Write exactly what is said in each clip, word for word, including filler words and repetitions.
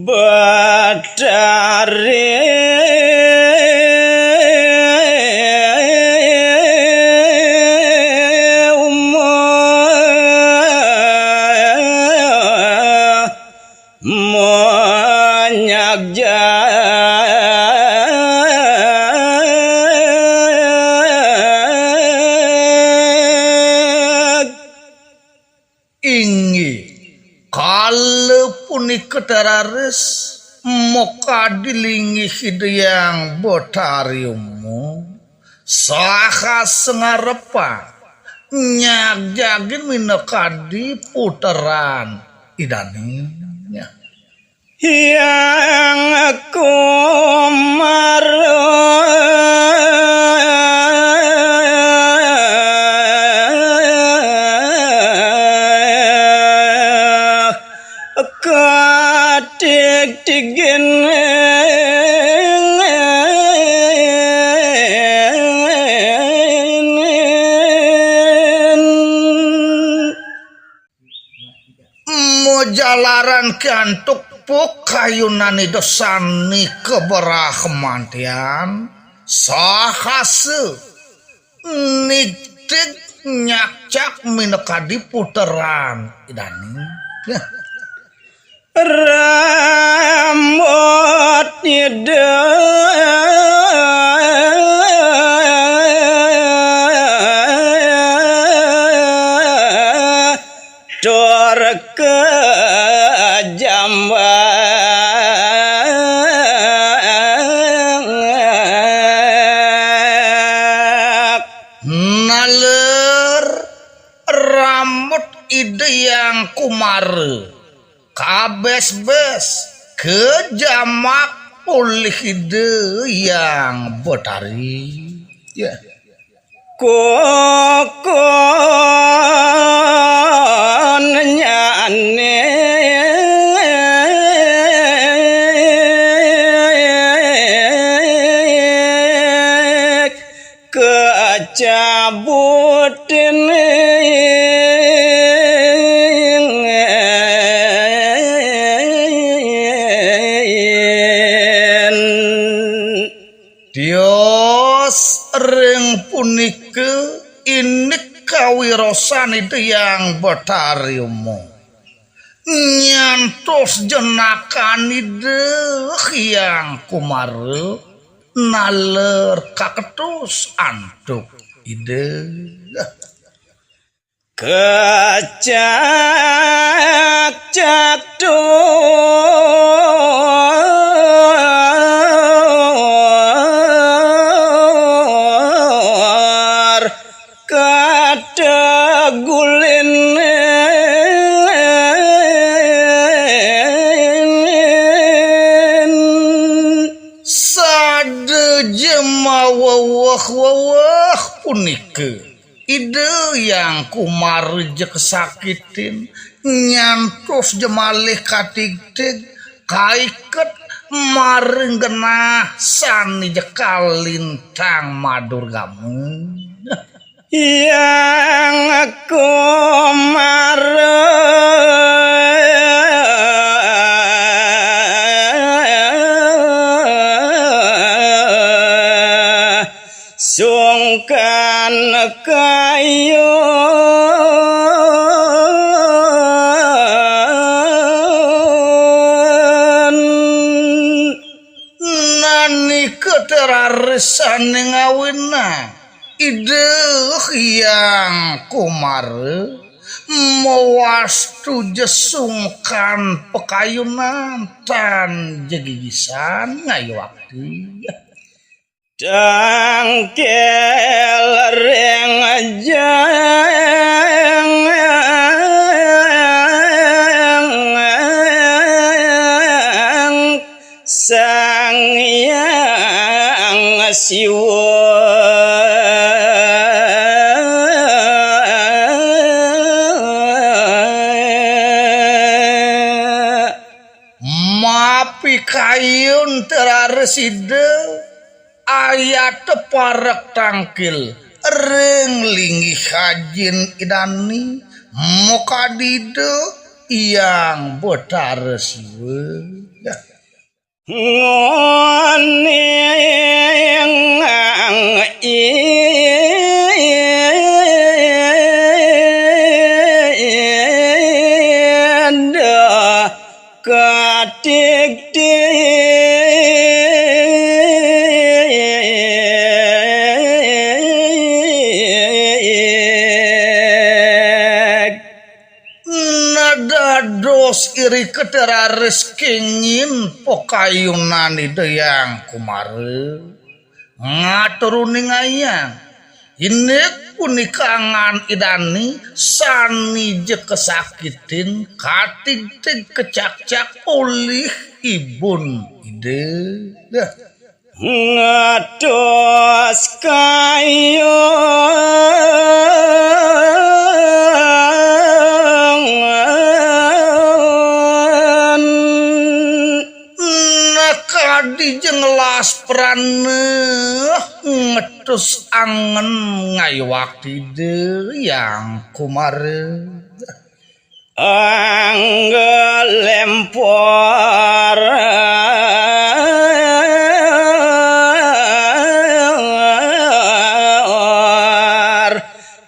Betari umur manyagjag. Inggih, kala punika teraris, mokadi linggih Ida Hyang Betari Uma, saha sangarepa nyagjagin minakadi puteran Idane. Hyang Kumara katigtigin. Majalaran kantuk pakayunan Ida sane kabrahamantian, sahasa nigtig nyakcak minakadi puteran Idane. Ya. Rambut Ida tur kajambak. Naler rambut Ida Hyang Kumara kabesbes kajamak olih Ida Hyang Betari. Ya. Kukunnyane kacabutin. Tios ring punika indik kawirosan Ida Hyang Betari Uma. Nyantos jenakan Ida Hyang Kumara naler kaketus antuk Ida. Kecak catur kategulin. Sada jemaweweh-weweh punika Ida Hyang Kumara ja kasakitin, nyantos ja malih katigtig, kaiket maring genah sane ja kalintang madurgama. Hyang Kumara sungkan kayun. Nanika teraris sane ngawinang Ida Hyang Kumara mawastu ja sungkan pakayunan tan ja gigisan ngayu akti. Tangkil ring jang Sang Hyang Siwa. Mapikayun teraris Ida, ayata parek tangkil ring linggih ajin Idane, makadi Ida Hyang Betara Siwa. Ngoning indah katik-tik. Nadados iri keteraris kenging pakayunan Ida Hyang Kumara. Ngatur uning ayang. Indik punika angan Ida dané sané ja kasakitin, katig-tig kacakcak olih ibun Ida. Dah. Ngatos kayun. Nah, kadi ja ngelas prana, ngetus angen ngayuak Ida Hyang Kumara. Angga lempor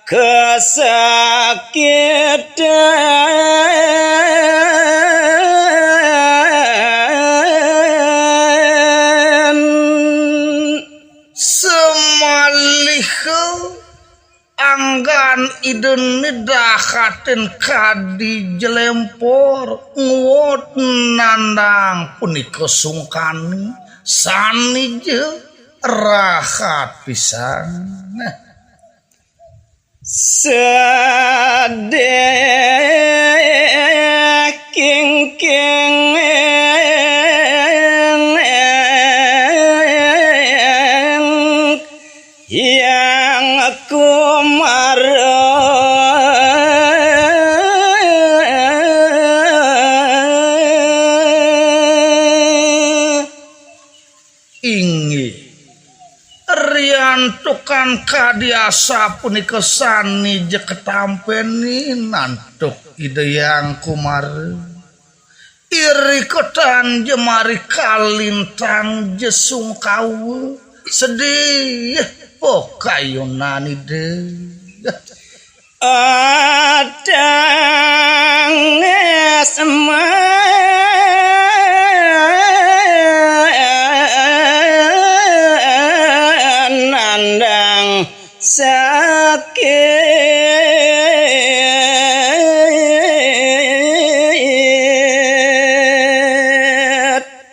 kasakitan. Samaliha anggan Ida dahatin kadi ja lempor, nguwud nandang punika sungkané, sané ja rahat pisan. Sedih kingking Hyang Kumara. Inggih. Riantukan kadi asapunika sané ja katampénin antuk Ida Hyang Kumara. Irika tan ja mari kalintang ja sungkawa, sedih pakayunan Ida. Atang semanandang sakit.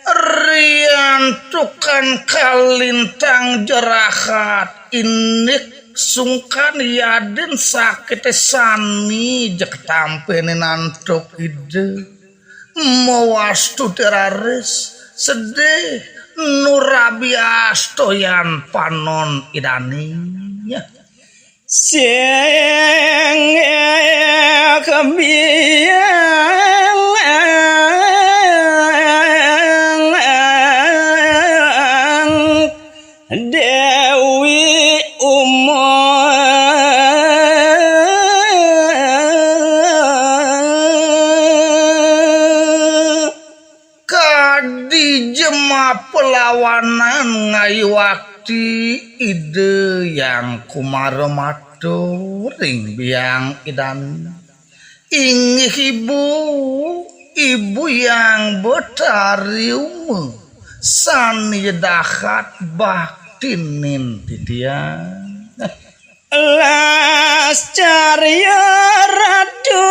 Riantukan kalintang ja rahat, indik sungkan yadin sakité sané ja katampénin antuk Ida. Mawastu tiraris, sedih nurabi astoyan panon Idané. Sing biang Déwi Uma. Kadi ja mapelawanan ngayuakti Ida Hyang Kumara matur ring biang Idané. Inggih Ibu, Ibu Hyang Betari Uma, sané dahat baktinin titiang. Lascarya Ratu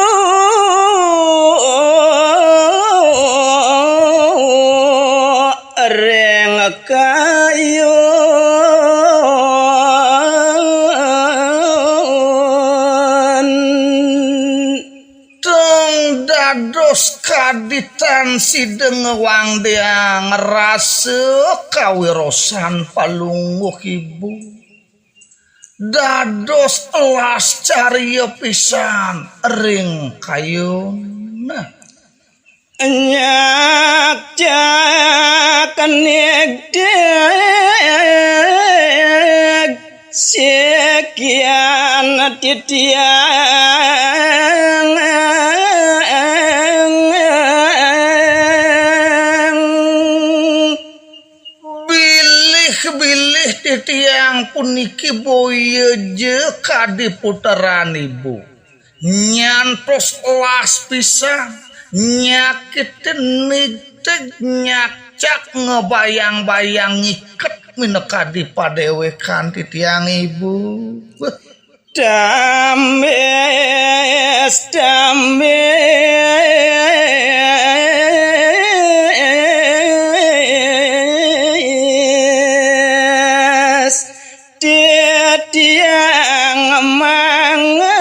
ring kayun. Tong dados kadi tan sida ngwangdiang rasa kawirosan Palungguh Ibu. Dados lascarya pisan ring kayun. Nyak jak nigdig sikian titiang. Bilih titiang puniki boya ja kadi puteran ibu. Nyantos las pisan, nyakitin, nigtig, nyakcak, ngebayang-bayang, ngiket minakadi padewekan titiang ibu. Tambis, tambis, titiang mangemasin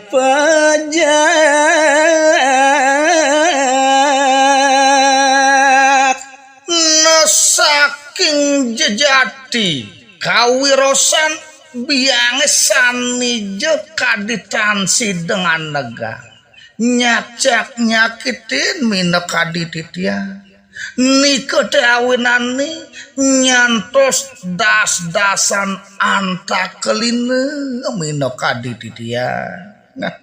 pejak. Nah, saking jejati kawirosan biange sani ja kadi tan sida nganegang. Nyakcak nyakitin minakadi titiang. Nika te awinane nyantos das-dasan antakelina minakadi titiang. Nah,